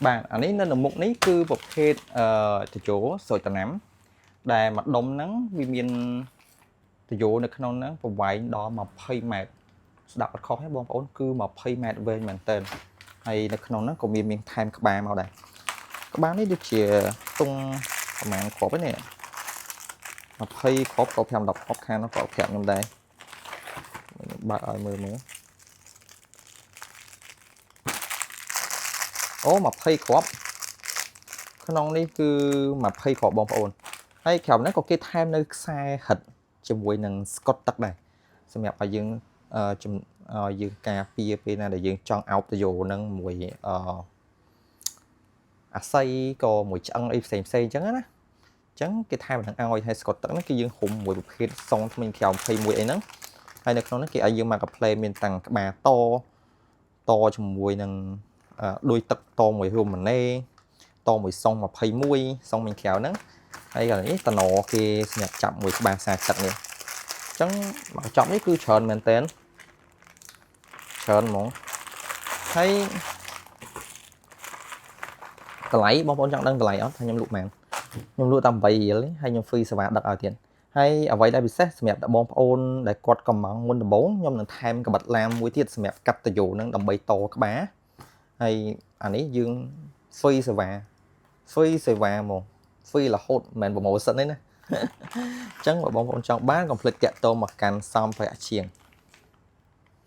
បាទអានេះនៅមុខនេះគឺប្រភេទអឺតជោស្រូចតំណាំដែលមួយដុំហ្នឹងវាមានតយោនៅក្នុងហ្នឹងប្រវែងដល់20ម៉ែត្រស្ដាប់អត់ខុសទេបងប្អូនគឺ20ម៉ែត្រវែងមែនតើហើយនៅក្នុងហ្នឹងក៏មានមានថែមក្បាលមកដែរក្បាលនេះដូចជាទង់ប្រហែលគ្រាប់ឯនេះ20គ្រាប់ក៏5 10គ្រាប់ខាងនោះក៏ប្រាប់ខ្ញុំដែរខ្ញុំបើកឲ្យមើលមើលអូ20គ្រាប់ក្នុងនេះគឺ20គ្រាប់បងប្អូនហើយក្រោមហ្នឹងក៏គេថែមនៅខ្សែហិតជាមួយនឹងស្កុតទឹកដែរសម្រាប់ឲ្យយើងឲ្យយើងការពារពេលណាដែលយើងចង់អោបតយោនឹងមួយអឺអាស័យក៏មួយឆ្អឹងអីផ្សេងផ្សេងអញ្ចឹងណាអញ្ចឹងគេថែមនឹងឲ្យហើយស្កុតទឹកហ្នឹងគឺយើងរុំមួយប្រភេទសុងថ្មីក្រោម21អីហ្នឹងហើយនៅក្នុងហ្នឹងគេឲ្យយើងមកកាផ្លេមានតាំងក្បាលតតជាមួយនឹងដូចទឹកតមួយរុំម៉ណេតមួយសុង21សុងមីក្រៅហ្នឹងហើយកន្លែងនេះតំណគេសម្រាប់ចាប់មួយក្បាលសាទឹកនេះអញ្ចឹងមកចប់នេះគឺច្រើនមែនតើច្រើនហ្មងហើយតម្លៃបងប្អូនចង់ដឹងតម្លៃអត់ថាខ្ញុំលក់ប៉ុន្មានខ្ញុំលក់តាម8រៀលហើយខ្ញុំ free សេវាដឹកឲ្យទៀតហើយអ្វីដែលពិសេសសម្រាប់តែបងប្អូនដែលគាត់កំងមុនដំបូងខ្ញុំនឹងថែមកបិតឡាមមួយទៀតសម្រាប់កាត់តយោនឹងដើម្បីតក្បាលហើយអានេះយើង free សេវា free សេវាហ្មង free រហូតមិនមែន promotion ទេណាអញ្ចឹងបើបងប្អូនចង់បានកុំភ្លេចតាក់ទងមកកាន់សម្ភារៈជាង